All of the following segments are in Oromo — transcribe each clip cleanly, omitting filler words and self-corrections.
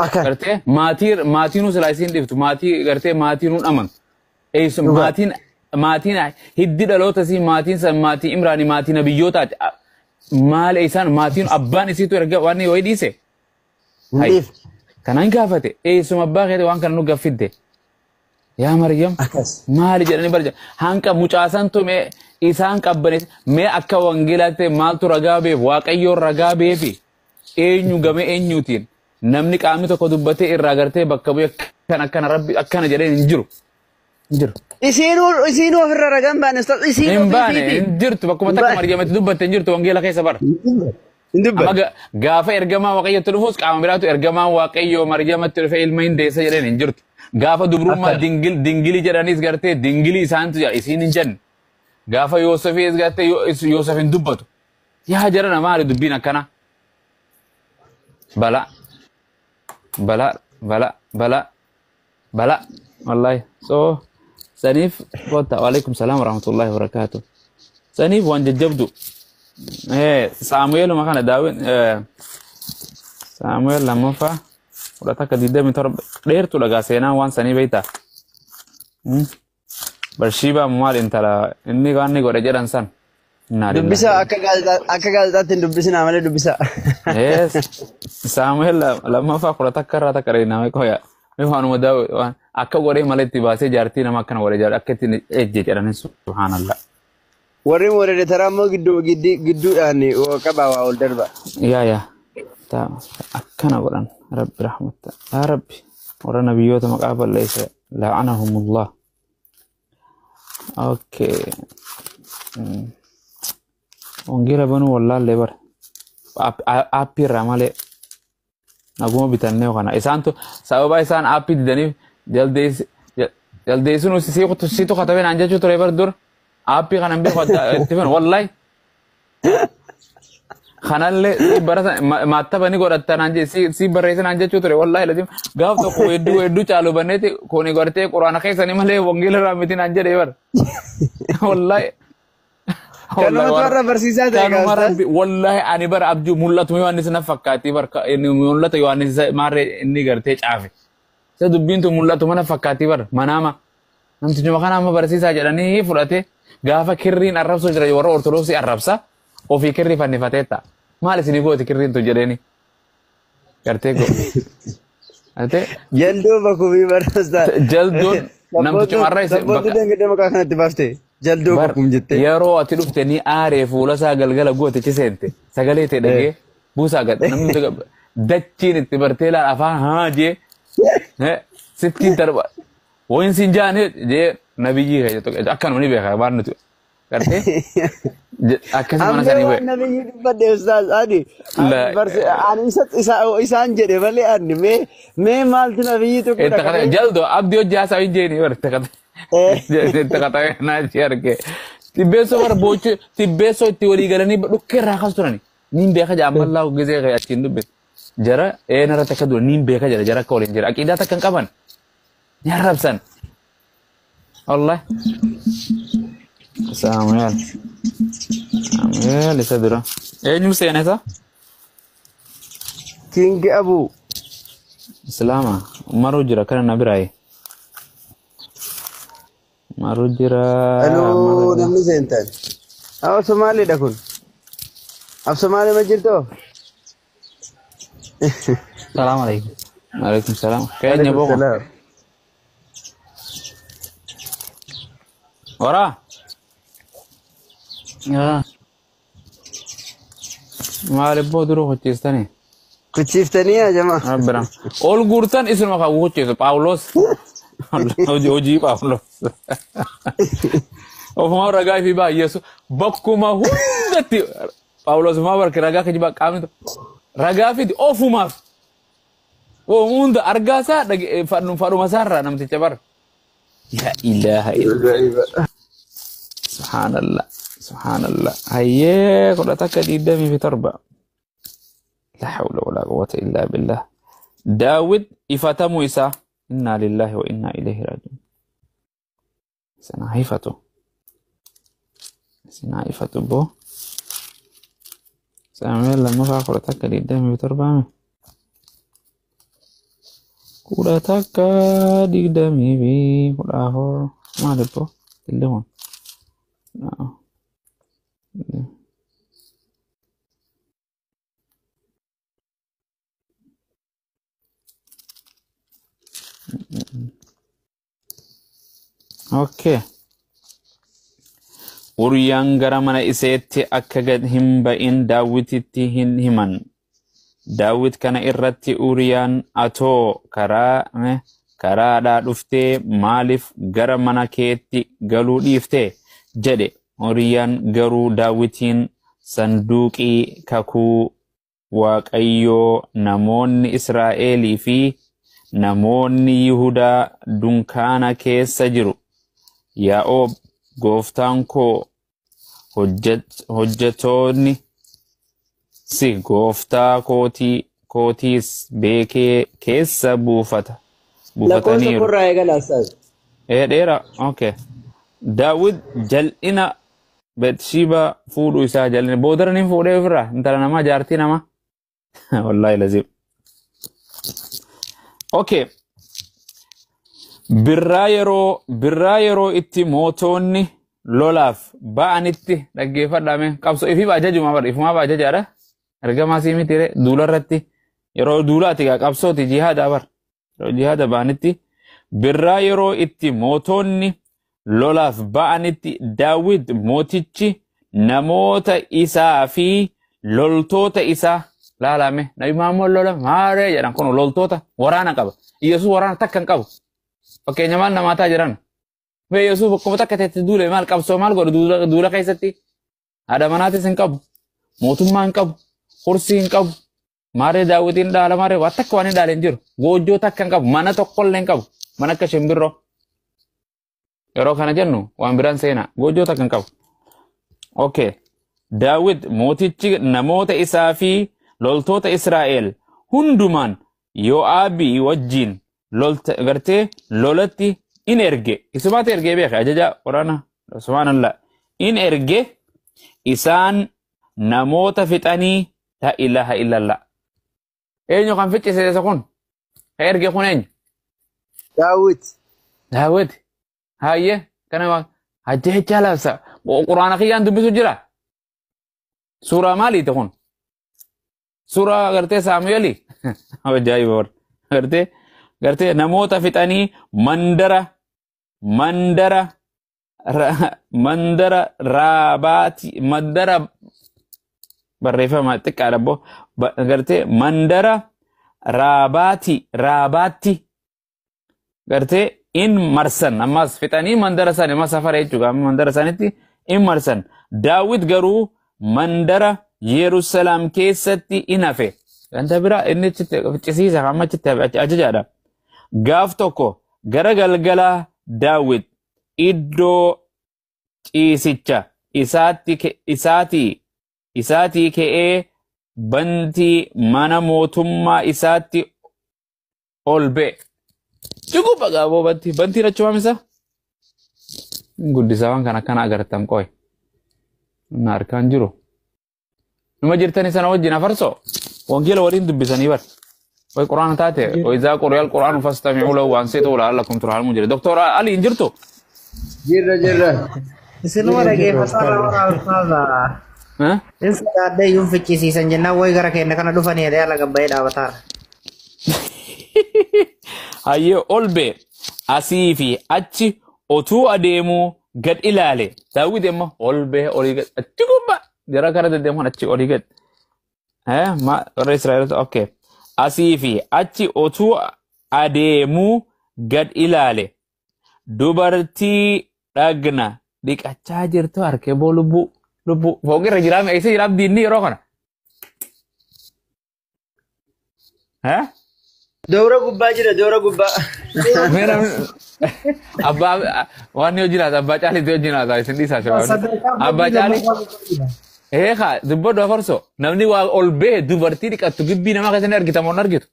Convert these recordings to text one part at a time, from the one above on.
Akkan. Gartee maatiin silaa isiin dhiftu maatii gartee maatiin nun amantu. Eessum Dhugaa. maatiin hiddi dhaloota isii maatiin san maatii Imraani maatii nabiyyootaati. Maal isaan maatiin abbaan isiitu erga waan yoo dhiise. Hin Hai. dhiifne. Kanaan gaafate eessuma abbaa keetii waan kana nu gaffidde. Yaa Maryam Akkas. maali jedhanii barja hanqa mucaasantu mee isaan qabbanees mee akka wangeelaatti maaltu ragaa beef waaqayyoon ragaa beefi eenyu game eenyuutiin namni qaamni tokko dubbatee irraa gartee bakka bu'e akkana akkana rabbi akkana jedheen hin jiru. Hin jiru. Isiinuu ofirra ragaan baane ustaz isiinuu Hin baane ofiisiiti. hin jirtu bakkuma Hin takka baane. Maryamatti dubbatte hin jirtu wangeela keessa bara. Hin dubbanne. Amma gaafa ergamaa waaqayyotti dhufus qaama biraatu ergamaan waaqayyoo Maryamatti dhufe ilma hin deessa jedheen hin jirtu. Gaafa dubrummaa Akkan. dingilii jedhanis gartee dingilii isaantu jedha isiin hin jenne. Gaafa Yoosefiis gartee Yoosef hin dubbatu. Yaa jarana maali dubbiin akkana? Balaa. Balaa. Balaa. Balaa. Balaa. Wallaahi. So saniif kota. Waalaikum salaam warahmatullahi wabarakaatuh. Saniif waan jajjabdu. Saamu'eeluma kana daawwin Saamu'eel lammaffaa 11:27 dheertuu dhagaa seenaan waan sanii beektaa. Barshiibaa maal intala inni waan inni godhe jedhan san. Innaa lillahi. Dubbisaa akka gaazexaa akka gaazexaatti hin dubbisinaa malee dubbisaa. Yes. Saamu'eel lammaffaa 11 irraa takka dheeriname qoya. Mee waanuma daawwi waan akka godhee malee itti baasee jaartii nama akkana godhe jaartii akka ittiin ejje jedhanii subhaanallah. Warri modereetaraa immoo gidduudhaan qabaa waa ol darba. Yaa yaa. Akkana godhan rabbi rahmatta. Yaa rabbi warra nabiyyoota maqaa balleesse la'anahumullah. Okay. Wangeela banuu wallaallee bara. Aappii irraa malee naguma bitannee kana isaantu sababa isaan aappii didaniif jaldeessuun siitu katabee naan jechuu ture bar dur aappii kana hin beeku adda itti fenu wallahi kanallee si barata maattaba ni godhatta naan je si barreessa naan jechuu ture wallahi lazim gaaf tokko weedduu weedduu caalu banneeti kuni gartee quraana keessanii malee wangeela irraa miti naan jedhee bar wallahi. Kanumatu warra barsiisaa ta'e Kanuma gaazexaas. Rabbi wallahi ani bara abjuu mul'atu Yohaannis na fakkaatti bar inni mul'ata Yohaannis maarree inni gartee caafe. Isa dubbiin tun mul'atu mana fakkaatti bar manaama. Namtichuma kana amma barsiisaa jedhanii fudhate gaafa kirriin arrabsoo jira warra Ortodoksii arrabsa ofii kirrii fannifatee ta'a. Maal isinii gooti kirriin tun jedheeni. Gartee go. Gartee Jalduu bakumii barsiisaa. Jalduun namtichuma arra isin Sabboontuu bakka deengedee maqaa kanatti baaftee. Jalduu Bar bakum jettee. yeroo ati dhufte ni aaree fuula isaa galgala gootichi seente sagalee ta'e dhagee buusaa gad namni dachiin itti bartee laal afaan haa jee sittiin darba wayin siin jaane jee nabiyyii akkanuma ni beeka waan nuti gartee akkasi mana Amma sanii waan bu'e. nabiyyi dubbadhe ustaaz ani ani isaan jedhe malee ani mee maaltu nabiyyi tokko Itti kata jaldo abdii hojii haasaa hin jeeni bar itti kata itti kata naa jee arge tibbeessoo bara boochuu tibbeessoo itti walii galanii dhukkee irraa kaas turani niin beeka jaa ammalaa gisee kee achiin dubbe jara een irratti akka dura niin beeka jira jara akka waliin jira aqiidaa takka hin qaban ni arrabsan wallahi. Saamu'eel Saamu'eel isa dura eenyu seene isa King Abu. Islaama maruu jira kana na biraaye maruu jira Aloo maruu jira namni seentan. Awa Somaaliidha kun. Af Somaalee ma jirtoo? Salam alaikum. Alaikum salaam. Keenya Alaikum boqo. salaam. Wara. Ya, Maal ibboo dura hojjeestanii? Kuchiiftanii yaa jamaa. Rabbira. Ol guurtan isinuma kan hojjeesu Phaawulos. Hojii Phaawulos. Ofuma ragaa fi baay'eessu bakkuma hundatti Phaawulos maa barke ragaa kijibaa qaamni ragaa fidi ofumaaf. Hunda argaasaa fadhuma isaarraa namticha bara. Yaa ilaaha illallah. Subhaanallah. Subhaanallah. Hayyee 11:27. La hawla wala quwwata illa billah. Daawit ifatamuu isaa. Inna lillahi wa inna ilayhi raaji'uun. Isin ifatu. Isin ifatu boo. Saamu'eel lammaffaa 11:27. 11, 24 maal ibboo illee kun. Okay. Uriyaan gara mana iseetti akka gad hin ba'in Daawititti hin himan. Daawit kana irratti Uriyaan, atoo karaadhaa dhuftee maaliif gara mana keetti galuu dhiifte jedhe. Uriyaan garuu Daawitiin, sanduuqii kakuu Waaqayyoo, namoonni Israa'elii fi namoonni Yihudaa dunkaana keessa jiru. Yaa'oob gooftaan koo hojjetoonni si gooftaa kootiis beekee keessa Lakkoofsa buufataniiru. Korraa eegala Ustaaz. Ee dheeraa, okay. Daawit jal'ina Beetshiba fuudhuu isaa jal'ina boodara ni fuudhee ofirraa intala namaa jaartii namaa. Wallaahi laziim. Okay. Birraa yeroo itti mootonni lolaaf ba'anitti dhaggeeffadhaame qabsoo ifiif ajajuma bara ifumaaf ajajaadha. Ergamaa sii miti ree duula irratti yeroo duulaati gaa qabsooti jihaada bara yeroo jihaada ba'anitti birraa yeroo itti mootonni lolaaf ba'anitti Daawit mootichi namoota isaa fi loltoota isaa laalame nabi Maammoon lola maaree jedhan kun loltoota waraana qaba. Iyyasuus waraana takka hin qabu. Fakkeenya maal namaa ta'a jiran. Mee Yesuus bakkuma takka teetti duule maal qabsoo maal godhu duula keessatti haadha manaatis hin qabu. Mootummaa hin qabu. Kursii hin qabu. Maaree Daawitiin dhaala maaree waan takka waan hin dhaale hin jiru. Goojjoo takka hin qabu. Mana tokkollee hin qabu. Mana akka shimbirroo. Yeroo kana jennu waan biraan seenaa. Goojjoo takka hin qabu. Okay. Daawit mootichi namoota isaa fi loltoota Israa'el hundumaan Yoo'aabii wajjin lolta gartee lolatti in erge. Isumaatu ergee beeka ajaja waraana subhaanallah. In erge isaan namoota fixanii la ilaha illallah. Eenyu kan ficcisiise kun? Kan erge kun eenyu? Daawit. Daawit. Hayyee kana ajjeechaa labsa. Quraana kiyyaan dubbisu jira. Suuraa maaliiti kun? Suuraa gartee Saamu'eelii? Ajaa'iba warra. Gartee namoota fixanii mandara raabaati mandara barreeffama xiqqaadha boo gartee mandara raabaatti gartee in marsan ammas fixanii mandara sani amma safara jechuudha amma mandara sanitti in marsan. Daawit garuu mandara Yerusalaam keessatti in hafe. Wanta biraa inni achitti ficcisiisa amma achitti hafe ajajaadha. Gaaf tokko gara galgalaa Daawit iddoo ciisicha isaatii ka'ee bantii mana mootummaa isaatti ol ba'e. Cuquba gaaboo bantiin achumaam isa? Guddisaa waan kana akkana agartan qoy. Na harkaan jiru. Numa jirtani sana wajjin afarsoo wangeela waliin dubbisanii bar. Way quraana taate وإذا قرئ القرآن فاستمعوا له وأنصتوا لعلكم ترحمون jire. Doktor Ali hin jirtu? Jirra jirra. Isinuma dhaggeeffataa irraa ustaaza. Eh? In sodaadhee iyyuu ficcisiisan jennaan wayi gara keenya kana dhufanii jedhee ala gabbayee dhaabataara. Hayyee ol ba'e asii fi achi otuu adeemuu gad ilaale. Daawit immoo ol ba'e olii gad achi gubbaa jara kana deddeemuun achi olii gad. Eh ma warra Israa'eelota okay. Asii fi achi otuu adeemuu gad ilaale. Dubartii dhagna dhiqachaa jirtu harkee boo lubbuu lubbuu fooqirra jiraame eessa jiraam diinni yeroo kana. Eh? Doora gubbaa jira doora gubbaa. Mee namni abbaa waan yoo jiraata abbaa caaliitti yoo jiraata isin dhiisaa shabaabni. Abbaa caalii ee kaa dubbadhu afarsoo namni waa ol ba'e dubartii dhiqattu gibbii namaa keessatti argita moo hin argitu.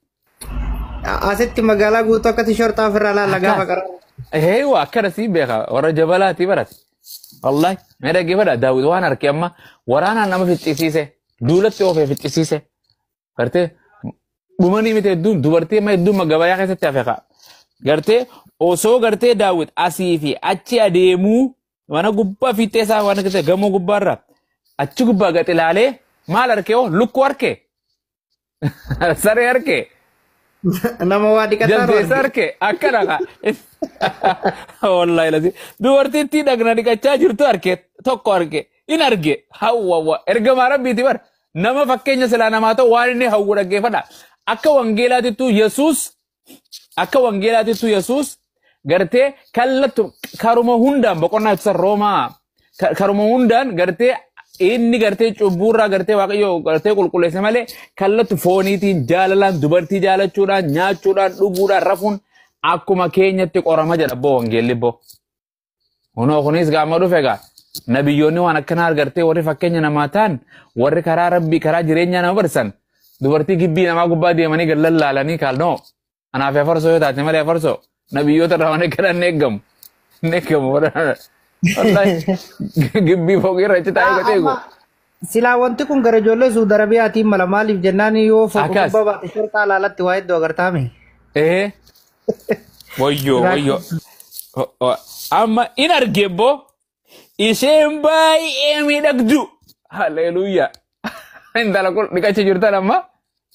Asitti magaalaa guutuu akkatti shorxaa ofirraa laalla gaafa qara. Ee waa akkana sii beeka warra jabalaati barate. Wallahi mee dhaggeeffadha Daawit waan harke amma waraanaan nama ficcisiise duulatti oofee ficcisiise. Gartee Dhumanii miti hedduun dubartii amma hedduun gabayaa keessatti hafe kaa. Gartee osoo gartee Daawit asii fi achi adeemuu mana gubbaa fiixee isaa waan akkasii gamoo gubbaarra achi gubbaa gad ilaalee maal arkee hoo lukkuu arkee saree arkee Nama waa dhiqataa jaldeessa arkee akkana kaa. Wallaahi lasi dubartittii dhagna dhiqachaa jirtu arkee tokko arkee in arge hawwa ergamaa rabbiiti bar nama fakkeenya silaa namaa ta'u waan inni hawwu dhaggeeffadha. Akka wangeelaatittuu Yesuus akka wangeelaatittuu Yesuus gartee kallattu karuma hundaan boqonnaa ibsa Roomaa karuma hundaan gartee inni gartee cubbuurraa gartee Waaqayyo gartee qulqulleesse malee kallattu fooniitiin jaalalaan dubartii jaalachuudhaan nyaachuudhaan dhuguudhaan rafuun akkuma keenyatti qorama jedha boo wangeelli boo. Kunoo kunis gaama dhufe gaa nabiyyoonni waan akkanaa gartee warri fakkeenya namaa ta'an warri karaa rabbii karaa jireenyaa nama barsan dubartii gibbii namaa gubbaa deemanii gad lallaalanii kaalnoo anaaf afarsoo yoo taate malee afarsoo nabiyyoota irraa waan akkanaa hin eeggamu hin eeggamu wallahi gibbii fooqii irra achi taa'ee gatee eegu. Silaa wanti kun gara ijoollee Suudi Arabiyaatiin mala maaliif jennaan yoo fooqa Akkas. gubbaa baate shorxaa alaalatti waa hedduu agartaame. Ee wayyoo wayyoo amma in arge boo isheen baay'ee miidhagdu haleluuyaa intala kun dhiqacha jirtan amma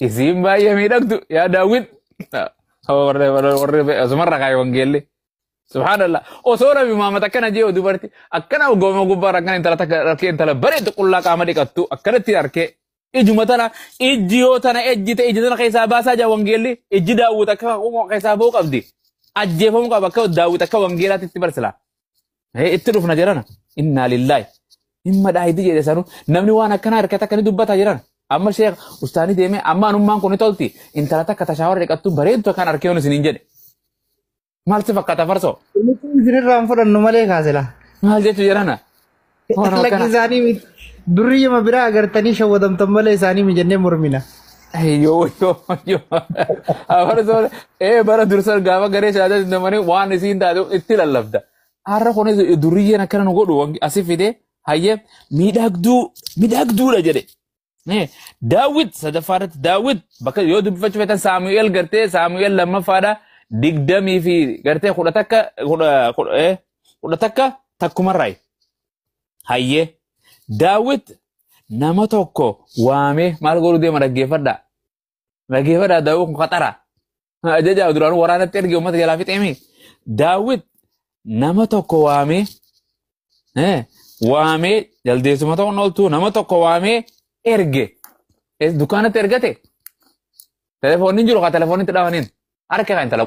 isiin baay'ee miidhagdu yaa Daawit warri warri asumarra kaaye wangeelli subhaanallah osoo nabi Muhammad akkana jee dubarti akkana gooma gubbaarra akkana intala takka arkee intala bareeddu qullaa qaama dhiqattu akkanatti arkee ijuma tana ijji yoo tana ejjite iji tana keessaa baasaa jaa wangeelli ijji Daawit akka keessaa ba'uu qabdi ajjeefamuu qaba akka Daawit akka wangeelaatti itti barsila. Itti dhufna jedhana innaa lillaahi dhimma dhaayiti jedhe sanuu namni waan akkanaa harkata akkanii dubbataa jiran amma sheek ustaanii deemee amma anummaan kun ni tolti intala takka tashaawara dhiqattu bareeddu kan arkee yoon isiniin jedhe maal si fakkaata farsoo Isinirraa hin fudhannu malee kaasila. maal jechuu jedhana waan Lakki akkana isaanii miti. Durriyyuma biraa agartanii shawwadamtan malee isaanii mi jennee mormina. Yoo yoo yoo farsoo bara dursa gaafa garee shaadaa namani waan isiin taate itti lallabda har'a kunis durriyyeen akkana nu godhu asi fide hayyee miidhagduu miidhagduudha jedhe. Daawit sadaffaa irratti Daawit bakka yoo dubbifachuu feetan Saamu'eel gartee Saamu'eel lammaffaadha digdamii fi gartee 11 11 takkumarraayi. Hayyee Daawit nama tokko waamee maal godhuu deema dhaggeeffadha. Dhaggeeffadha Daawit kun qaxara. Ajaja duraanuu waraanatti erge uummata jalaa fixeemi. Daawit nama tokko waamee waamee jaldeessuma ta'uun ooltu nama tokko waamee erge. Dukkaanatti ergate. Telefoonni hin jiru kaa telefoonni itti dhaabaniin. Harka kan intala